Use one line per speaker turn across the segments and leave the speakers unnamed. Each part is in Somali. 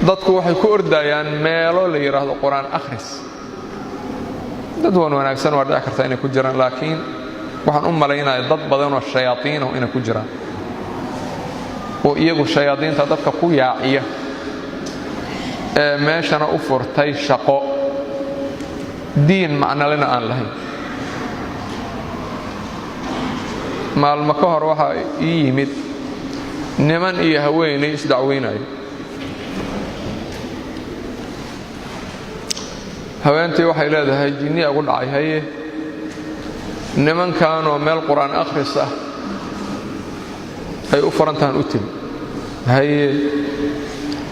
Dadku waxay ku ordayaan meelo la yidhaahdo qur-aan akhris. Dad wan wanaagsan waa dhici karta inay ku jiraan, laakiin waxaan u malaynaya dad badanoo shayaadiinahu inay ku jiraan, oo iyagu shayaadiinta dadka ku yaaciya ee meeshana u furtay shaqo diin macnalena aan lahayn. Maalmo ka hor waxaa ii yimid niman iyo haweenay isdacweynayo. Haweentii waxay leedahay jinniya ugu dhacay, haye nimankanoo meel qur-aan akhris ah ay u furantahan u tegi, haye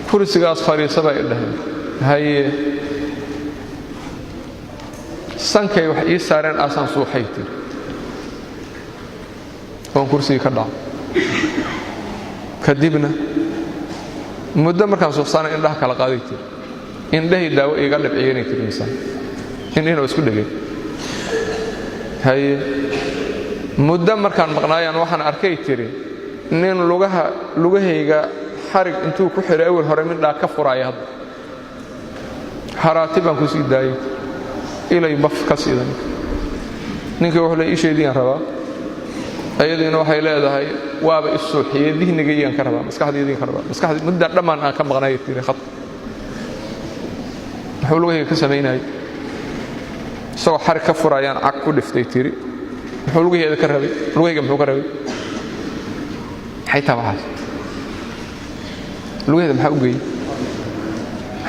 kursigaas fadhiisa bay dhaheen, haye sankay wax ii saareen aasaan suuxay tiri oon kursigii ka dhaco. Kadibna muddo markaan suuxsaana indhaha kala qaaday tiri, indhahay daawo iiga dhibciyanay tiri, misaan indhihina waa isku dhegeen. Haye muddo markaan maqnaayaan waxaan arkay tiri nin lugaha lugahayga xarig intuu ku xiray awel hore mindhaa ka furaaya, hadda haraati baan ku sii daayay ilay baf ka siida. Ninkii wuxuu leey isheediiyaan rabaa, ayadiina waxay leedahay waaba isuuxiyey, dihnigayyaan ka rabaa, maskaxdaydiin ka rabaa, maskaxdii mudda dhammaan aan ka maqnay tiri khadka muxuu lugahayga ka samaynayay, isagoo xarig ka furayaan cag ku dhiftay tiri, muxuu lugaheeda ka rabay, lugahayga muxuu ka rabay, maxay taa waxaas, lugaheeda maxaa u geeyey,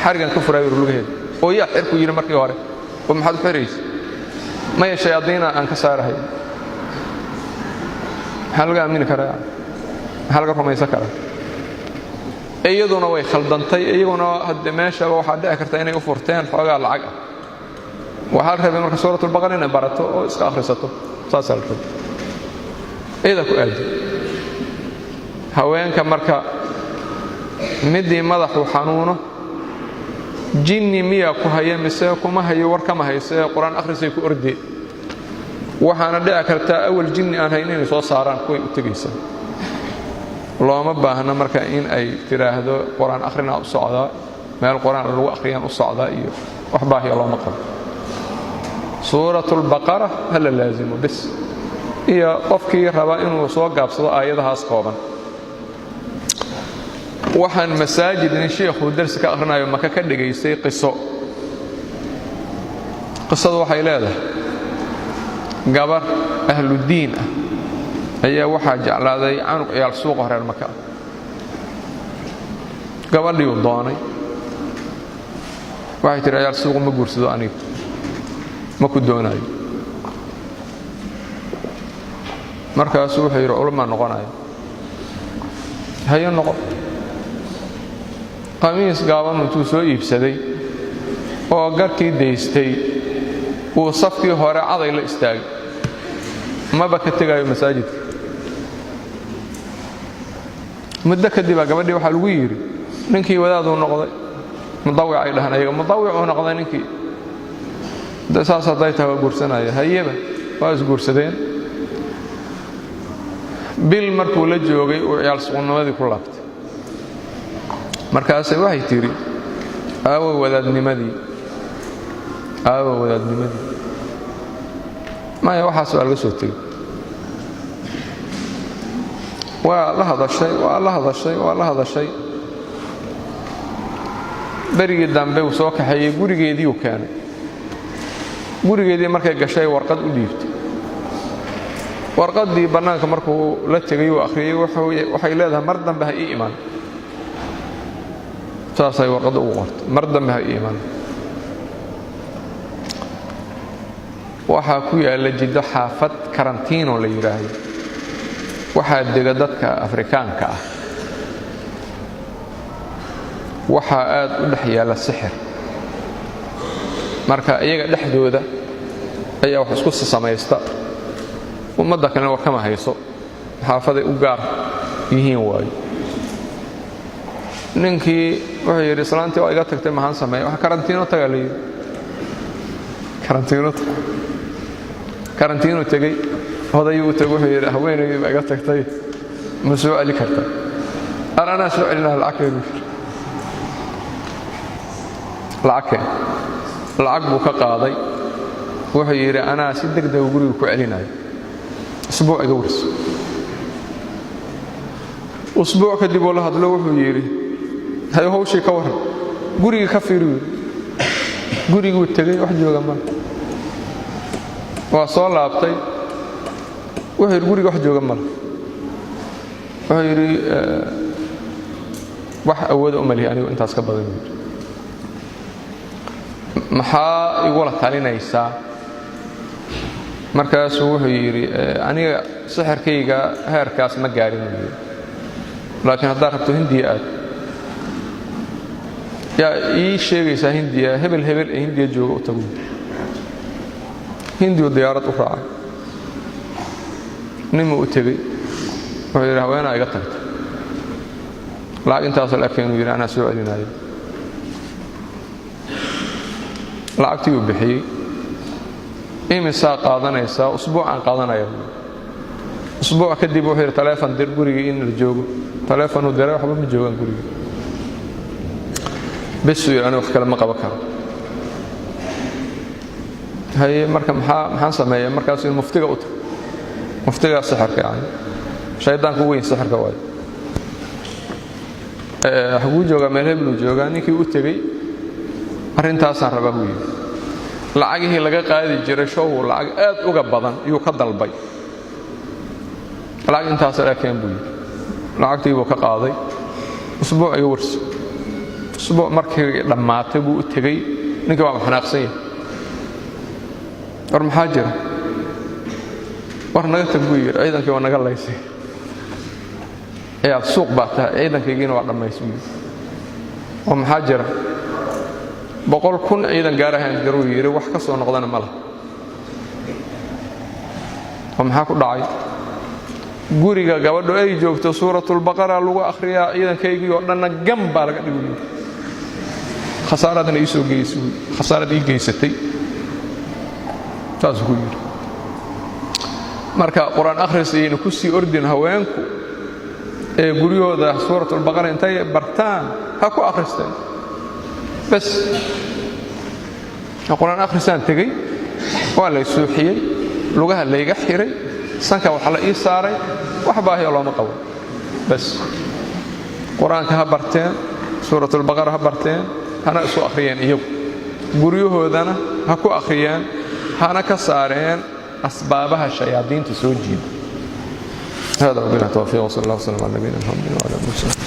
xarigan ka furaayo lugaheeda oo yaa xir ku yidhi markii hore oo maxaad u xiraysa, maya shayaadiina aan ka saarahay. Maxaa laga aamini karaa? Maxaa laga rumaysan karaa? Iyaduna way khaldantay, iyaguna hadde meeshaba waxaa dhici karta inay u furteen xoogaa lacag ah. Waxaa la rabay marka suuratulbaqara inay barato oo iska akhrisato, saasaa la rabay, iyadaa ku aadi. Haweenka marka midii madaxu xanuuno jinni miyaa ku haya mise kuma hayo, war kama hayse, qur-aan akhrisay ku ordee. Waxaana dhici kartaa awal jinni aan hayn inay soo saaraan kuway u tegaysaa. Looma baahna marka in ay tidhaahdo qur-aan akhrinaa u socdaa, meel qur-aan lagu akhriyaan u socdaa iyo wax baahiya looma qabo. Suuratulbaqara ha la laasimo bes, iyo qofkii raba inuu soo gaabsado aayadahaas kooban. Waxaan masaajid nin shiikhuu darsi ka akhrinayo maka ka dhegaystay qiso. Qisadu waxay leedahay gabar ahludiin ah ayaa waxaa jeclaaday canug ciyaal suuqa reer maka ah. Gabadhiiuu doonay, waxay tihi ciyaal suuqu ma guursado, aniga ma ku doonaayo. Markaasuu wuxuu yidhi culamaa noqonayo, hayo noqo. Qamiis gaaban intuu soo iibsaday oo garkii daystay uu safkii hore caday la istaagay, maba ka tegaayo masaajidka. Muddo kadibaa gabadhii waxaa lagu yidhi ninkii wadaaduu noqday, mudawic ay dhahaan ayaga, mudawicuu noqday ninkii. Saas hadday tahay waa guursanaya, hayeba waa isguursadeen. Bil markuu la joogay uu ciyaal suqnimadii ku laabtay. Markaase waxay tidhi aawo wadaadnimadii, aawo wadaadnimadii, maya waxaas waa laga soo tegey. Waa la hadashay, waa la hadashay, waa la hadashay. Berigii dambe uu soo kaxeeyey, gurigeediiuu keenay. Gurigeedii markay gashay warqad u dhiibtay. Warqaddii bannaanka markuu la tegay uu akhriyey, waxay leedahay mar dambe ha ii iman. Saasay warqadda ugu qortay, mar dambe ha ii iman. Waxaa ku yaalla Jiddo xaafad karantiino la yidhaahdo, waxaa dega dadka Afrikaanka ah, waxaa aad u dhex yaalla sixir. Marka iyaga dhexdooda ayaa wax isku samaysta, ummadda kalena war kama hayso, xaafaday u gaar yihiin waayo. Ninkii wuxuu yidhi islaantii waa iga tagtay, maxaan sameeya? Wax karantiino tagaa la yidhi, karantiino tag. Karantiinuu tegey, odayuu u tegey, wuxuu yidhi haweenaydii baa iga tagtay, ma soo celi kartaa? Ar anaa soo celinaha lacagkeedu yidhi. Lacag keen. Lacag buu ka qaaday. Wuxuu yidhi, anaa si deg dega guriga ku celinayo, usbuuc iga warso. Usbuuc kadib oo la hadlo, wuxuu yidhi, hayo, hawshii ka warran? Gurigii ka fiiri yidhi. Guriguu tegey, wax jooga male. Waa soo laabtay, wuxuu yidhi, guriga wax jooga male. Wuxuu yidhi, wax awooda uma lihi anigu intaas ka badan. Buu yidhi, maxaa igula talinaysaa? Markaasuu wuxuu yidhi, aniga sixirkayga heerkaas ma gaarin, buu yidhi, laakiin haddaad rabto Hindiya aad. Yaa ii sheegaysaa Hindiya? Hebel hebel ee Hindiya jooga u tagu. Hindiyu diyaarad u raacay, ninmuu u tegey. Wuxuu yidhi, haweenaa iga tagtay, lacag intaasoo la arkay inuu yidhi anaa soo celinaayo. Lacagtii uu bixiyey. Imisaa qaadanaysaa? Usbuucaan qaadanaya. Usbuuc kadib wuxuu yidhi, taleefon dir gurigii in la joogo. Taleefonuu diray, waxba ma joogaan gurigii. Besuu yidhi, aniga wax kale ma qaban karo. Haye, marka maxaan sameeya? Markaasuu muftiga u tag. Muftigaa sixirka, yani shaydaanku weyn sixirka waayo. Xaguu joogaa? Meel hebluu joogaa. Ninkii u tegey, arrintaasaan rabaa buu yidhi. Lacagihii laga qaadi jiray show lacag aad uga badan yuu ka dalbay. Lacag intaasa lakeen buu yidhi. Lacagtii buu ka qaaday. Usbuuc iga warso. Usbuuc markii dhammaatay buu u tegey. Ninkii waa xanaaqsan yahay. War maxaa jira? War naga tag, buu yidhi, ciidankii waa naga laysay, ciyaal suuq baa tahay, ciidankaygiina waa dhammays, buu yidhi. Oo maxaa jira? 100,000 ciidan gaarahaan garuu yidhi, wax ka soo noqdana ma laha. Oo maxaa ku dhacay? Guriga gabadhu ay joogto suuratulbaqara lagu akhriyaa, ciidankaygii oo dhanna gam baa laga dhigi, yidhi. Khasaaradna ii soo geysay, khasaarad ii geysatay, saasuu ku yidhi. Marka qur-aan akhris ayayna ku sii ordin haweenku ee guryahooda suuratulbaqara intay bartaan ha ku akhristeen bas. Qur-aan akhrisaan tegey, waa lay suuxiyey, lugaha layga xiray, sanka waxa la ii saaray, wax baahiyo looma qabo. Bas qur-aanka ha barteen, suuratulbaqara ha barteen, hana isu akhriyeen iyagu, guryahoodana ha ku akhriyeen, hana ka saareen asbaabaha shayaadiinta soo jiida. Hada wabillahi tawfiiq, wsala allah wslam ala nabiyina Muxamed wala alihi wasaxbi.